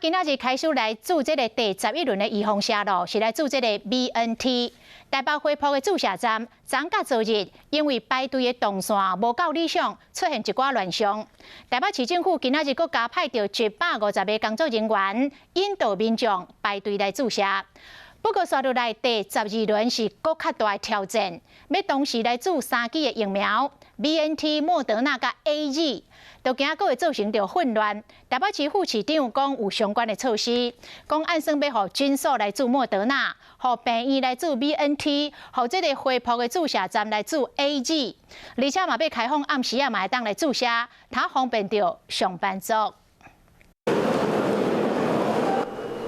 今仔日開始來注這个第十一輪的預防射咯，是來注這个 BNT。台北恢復的注射站，昨佮昨日因為排隊的動線無夠理想，出現一寡亂象。台北市政府今仔日閣加派著150個工作人員，引導民眾排隊來注射。不過，紲落來第十二輪是閣較大的挑戰，欲同時來注三劑的疫苗，BNT、莫德納佮 AZ，都驚閣會造成著混亂。台北市副市長講有相關的措施，講按算欲予診所來注莫德納，予病院來注 BNT，予這个恢復的注射站來注 AZ，而且嘛欲開放暗時仔嘛會當來注射，通方便著上班族。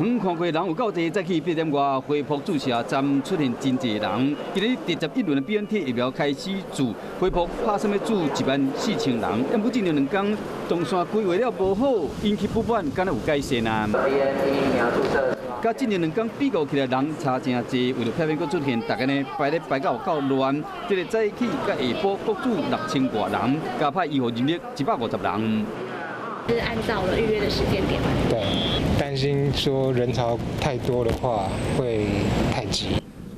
遠看過人有夠濟，早起8點外恢復注射站出現真濟人。今日第十一輪的 BNT 疫苗開始注，恢復拍算欲注14,000人。毋過這兩工動線規劃了無好，引起不滿，敢若有改善啊？ BNT 疫苗注射。佮這兩工比較起來，人差真濟，為著避免閣出現逐家呢排咧排到有夠亂，這个早起佮下晡各注6000外人，加派醫護人力150人。是按照了預約的時間點。對，擔心說人潮太多的話會太擠。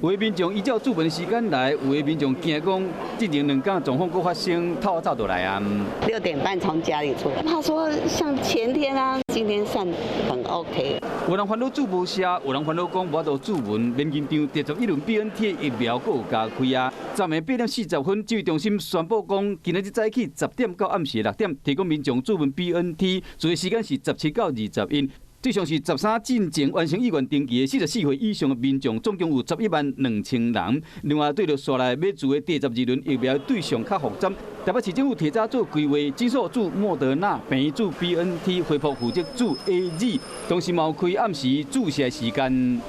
有的民眾依照注文的時間來，有的民眾驚講，這兩工狀況閣發生，透早就來啊。 6點半從家裡出來，怕說像前天啊，今天算很 OK。有人煩惱注無射，有人煩惱講無法度注文，免緊張，第十一輪 BNT 疫苗閣有加開啊。昨暝8點40分，指揮中心宣布講，今仔日早起10點到暗時6點，提供民眾注文 BNT，注的時間是17到21。對象是13進前完成意願登記的44歲以上的民眾，總共有112,000人。另外，對著紲來欲注的第十二輪疫苗對象較複雜，台北市政府提早做規劃，診所注莫德納，病院注 BNT，恢復負責注 AZ，同時嘛有開暗時注射時間。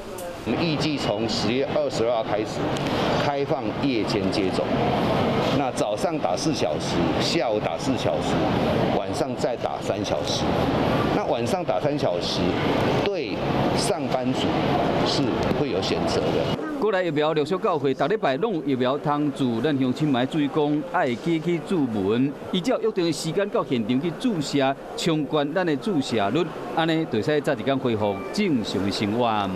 我們預計從10月22號開始開放夜間接種，那早上打4小時，下午打四小時，晚上再打三小時。那晚上打三小時，對上班族是會有選擇的。過來疫苗陸續到貨，逐禮拜攏有疫苗通注，咱鄉親嘛愛注意講，愛記去注文，依照約定的時間到現場去注射，衝懸咱的注射率，按呢就會使早一工恢復正常的生活。